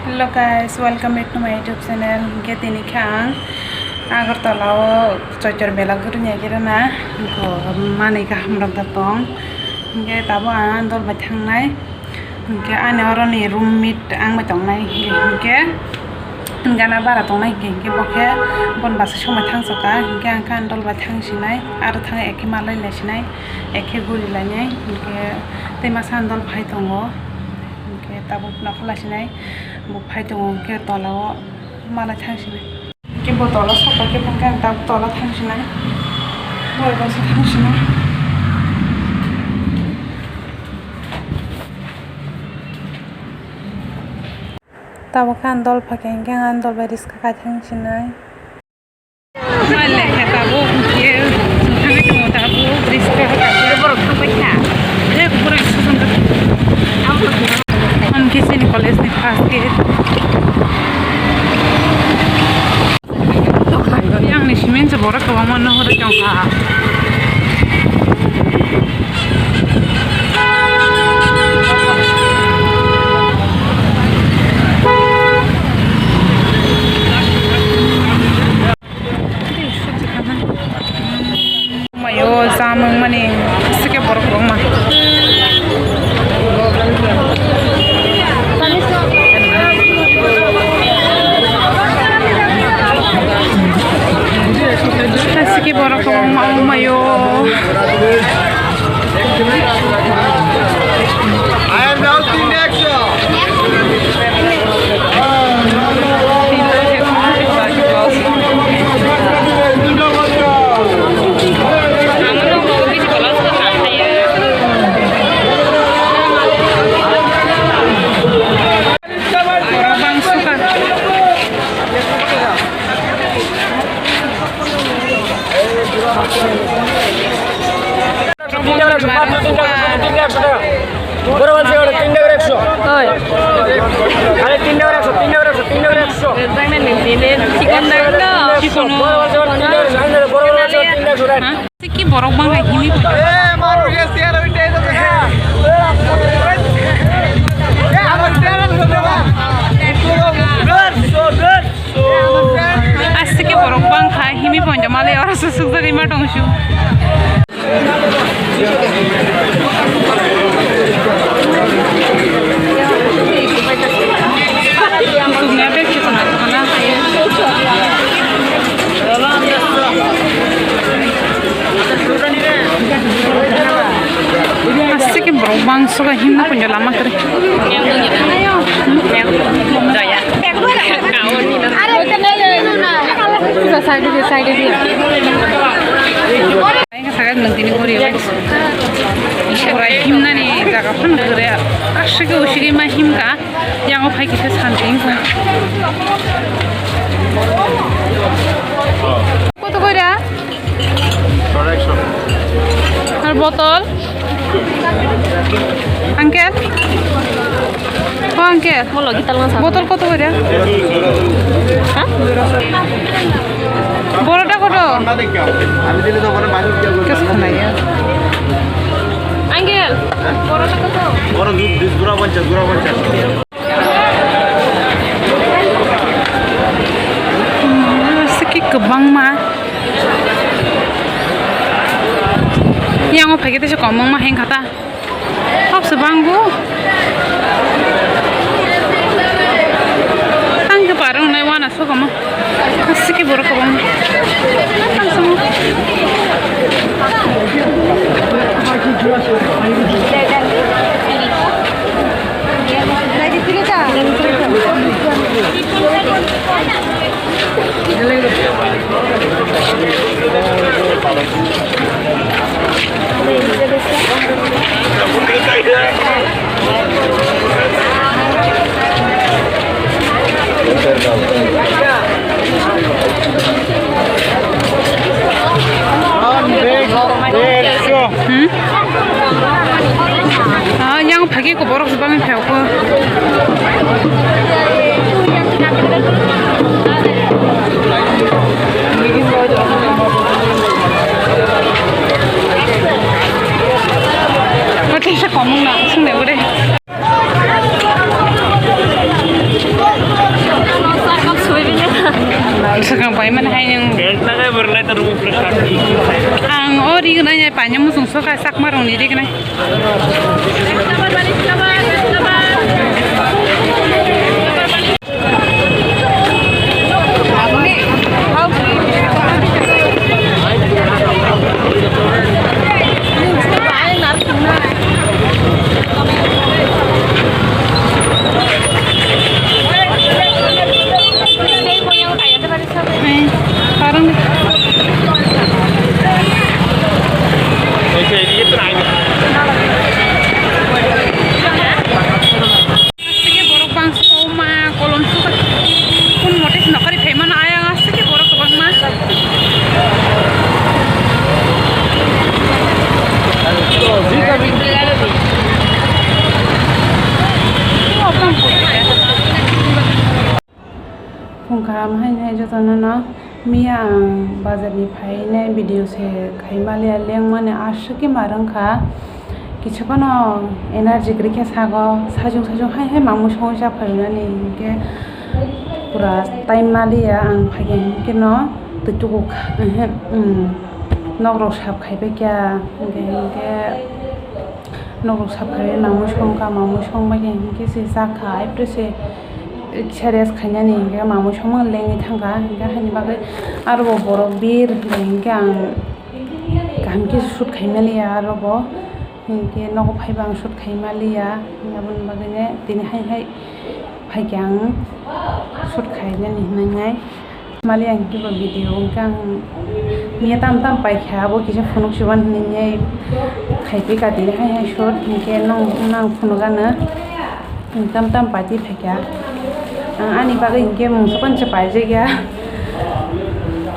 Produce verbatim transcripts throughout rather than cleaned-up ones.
Hello guys, welcome back to my YouTube channel. Hinkhe tini khe ang Agartala o Choitor mela guruni agirana, manwi kaham rok da tong. Hinkhe tabuk ang dol bai thangnai. Hinkhe ani oroni roommate ang bai tongnai. Hinkhe gana bara tongnai hinkhe, hinkhe bo khe bon bwsai somoi thangsoka. Hinkhe ang khe ani dol bai thangsinai, aro thang ekhe malai laisinai, ekhe guri lainai. Hinkhe tei masa ani dol phai tongo. Hinkhe tabuk nokhor laisinai, bo phai tongo hinkhe tola o malai thangsinai. Khe bo tola sokha khe phang khe ang tabuk tola thangsinai. Boi bangsa thangsinai. Tabuk khe ang dol phai khe hinkhe ang dol bai riska kai thangsinai. Lekha tabuk hinkhe thangwi tongo tabuk riska kai. Borok thangbai kha. He borok susan. Ang khe chini college ni first gate. Yang ni simen se borok kwbangma no horo tongkha. Mayo jamung mani sike borok kwbangma. Sike borok kwbangma wngmayo. I am now তিনশো একশো। তিনশো একশো, মাত্র তিনশো একশো, তিনশো একশো টাকা। বড় মাছ এগুলো তিনশো একশো। ওই। আরে তিনশো একশো, তিনশো একশো, তিনশো একশো। একদম নেই, নেই, নেই, চিকন দাম তো। বড় মাছ এগুলো তিনশো একশো, বড় মাছ এগুলো তিনশো একশো টাকা। হ্যাঁ? কি বরফ বাংলা হিমি? এ, মারো, ইয়ে, সিয়ার, ওইটাই তো দেখা। এ, আমার সিয়ার আছে তো দেখা। দেড়শো, দেড়শো। Aswk khe borok bang kha, himwi ponja male oro se sukjagwi ma tong su. Aswk khe borok bangso khe himna ponja lama kwrwi. Side di, side di. Ai kha sakha nwng tini gori bai. Isora himnani jaga phano kwrwi. Aswk khe usigi ma himkha. Yang o phai kisa santi wngkha. Koto koi da? Ar botol? Uncle? O uncle? Botol koto koi da? Ha? Boroda koto? Kes khwnaiya. Uncle, boroda koto? Boro du-, du-, dura ponchas, dura ponchas. Siki kwbangma. Yang o phaikhe teisa kwbangma hengkha ta. Kok se bangbo. Tang khe parung nai wana sokama. Siki borok kwbang. Tang samo. Hmm? Ah, yang phagi ko borok bang phai ko. Oke, sa komung na, sung na ure. Swkang paimani hai nwng. Pant lagai borlai ta rumo pura sakni. Ang o rignai paina muchung soka Chakma rokni rignai. Parang. Aswk khe borok bangso ma kolom suka kun mote se nokari phaimano ayang aswk khe borok kwbangma. Phung kaham hai hai jotono no. Miya ang bazar ni phainai video se khaimaliya lengmani aswk khe mar wngkha. Kisa phano energy kwrwi khe sago, sajung sajung hai hai mamung songwi cha phainani hinkhe pura time maliya ang phaikhe hinkhe no twi tuku kha, ehe, um, nok rok sap khaibai kha hinkhe hinkhe. Nogo saphai mamui songkha, mamui songbai khe hinkhe se chakha, aiphre se kisa rest khainani hinkhe mamui songma lengwi thangkha, hinkhe haini bagwi aro bo borok bir hinkhe ang kaham khe shoot khaimaliya aro bo hinkhe nogo phaiba ang shoot khaimaliya, aboni bagwino tini hai hai phaikhe ang shoot khainani hinwi nai. Mali ang kiba video wngkha ang miya tam tam paikha abo kisa phunuk chuban hinwi khaipi kati hai hai short hinkhe nong nang phunuk ano tam tam paiti phaikha ang ani bagwi hinkhe mungsa pansa paijak ya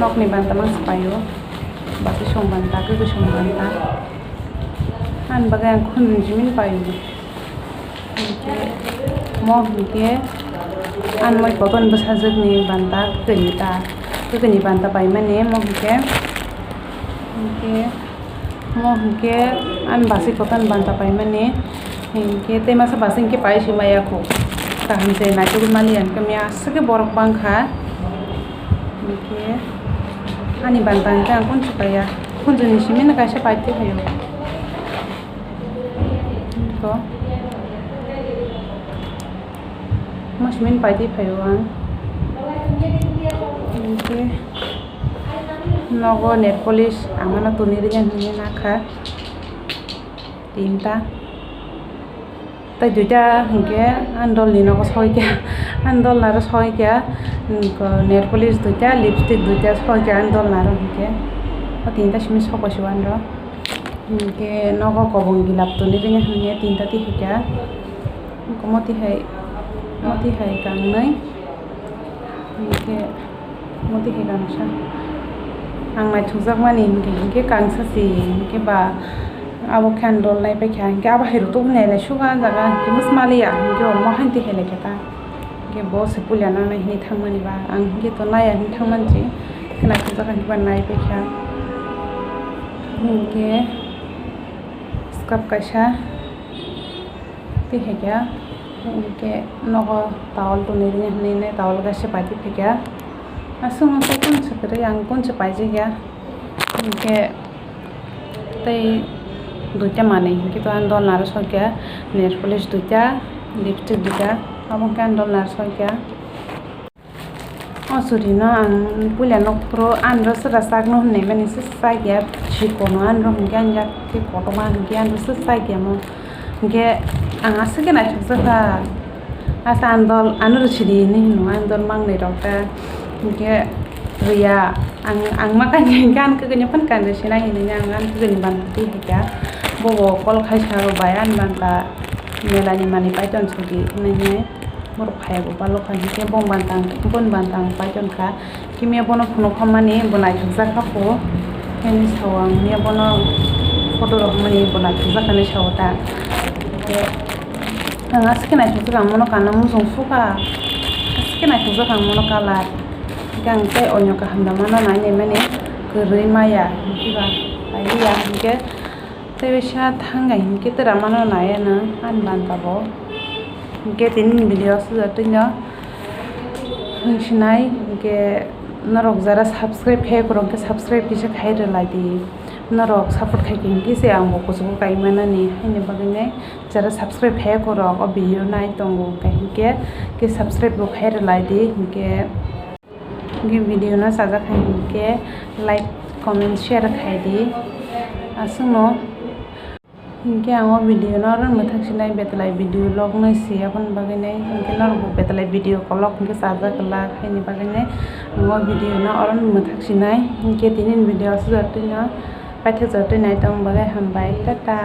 nokni banta mangsa paio bati song banta kwkwi song banta ani bagwi ang khunjin simi paio. Hinkhe mo hinkhe ani moi kotorni bwsajwkni banta kwkwi ta kwkwi ni banta paimani mo hinkhe hinkhe mo hinkhe ani bwsai kotorni banta paimani hinkhe tei masa bwsai hinkhe pai se maya kho kaham se naitugwi maliya hinkhe mia aswk khe borok bangkha hinkhe ani banta hinkhe ang kunsu paiya kunsu ni simi no kaisa pai tongphaio. To. Mo simin paidi phaio ang. Hinkhe nogo nail polish ang ano toni rwya hinwi nakha. Tinta. Tai duita hinkhe andol ni nogo soi khe andol naro soi khe nail polish duita lipstick duita soi khe andol naro hinkhe. O tinta simi sokoi se andro. Hinkhe nogo kobong gilap toni rwya hinkhe tinta tihikha. Motihai motihai kangnwi hinkhe motihai kangsa ang naithokjakmani hinkhe hinkhe kangsa si hinkhe ba abo khe ang dol naipaikha hinkhe abo hai rwtugwi nailai suga jaga hinkhe mosmaliya hinkhe omo haino tihai laikha ta hinkhe bo se puila nanai hinwi thangmani ba ang hinkhe to naiya hinwi thangmani se naithokjak hinkhe ba naipaikha hinkhe. Swkap kaisa tihikha hinkhe nogo towel toni rwya hinwi towel kaisa paidi phaikha aswk no tei kunsu kwrwi ang kunsu paijak ya hinkhe tei duita manwi hinkhe to ang dol naro sokha nail polish duita lipstick duita omo khe ang dol naro sokha. O churino ang puila nokphuru anro swrachakno hinwi mani se chakya chikono anro hinkhe ang yak khe kotorma hinkhe anro se chakya mo hinkhe ang aswk khe naithokjakha asa andol ano rw sidi hinwi hino andol mangnwi rok ta hinkhe rwya ang ang ma kanya hinkhe ani kwkwi ni phano kanja sinai hinwi ang ani kwkwi ni banta twi hikha bobo call khai sa rw bai ani banta mela ni manwi paiton sidi hinwi. Borok phaiya bo balok kha hinkhe bong bantang boni bantang pai tongkha hinkhe miya bono phunuk khammani bo naithokjak kha pho hinkhe sao ang miya bono photo rok mani bo naithokjak hinwi sao ta hinkhe ang aswk khe naithokjak ang bono kana muchung sukha aswk khe naithokjak ang bono colour hinkhe ang tei onyo kaham da mano nainai mani kwrwi maya hinkhe ba pailiya hinkhe. Tei waisa thangkha hinkhe tei ramano naiya no ani banta bo. Hinkhe tini ni video o sujak twi no hwnsinai hinkhe Norok jara subscribe khai korok khe subscribe kisa khai rwlai di. Norok support khai khe hinkhe se ang bo kuchugo kai manani haini bagwi nai jara subscribe khai korok o video nai tongo hinkhe ke subscribe bo khai rwlai di hinkhe. Hinkhe video no chajak hai hinkhe like, comment, share khai di. Aswkno hinkhe ang o video no oro mwthak sinai betlai video log nai se aboni bagwi nai hinkhe norok bo betlai video kolok hinkhe chajak glak haini bagwi nai ang o video no oro mwthak sinai hinkhe tini ni video aswk jotoi no paithak jotoi nai tong bagwi hambai, tata.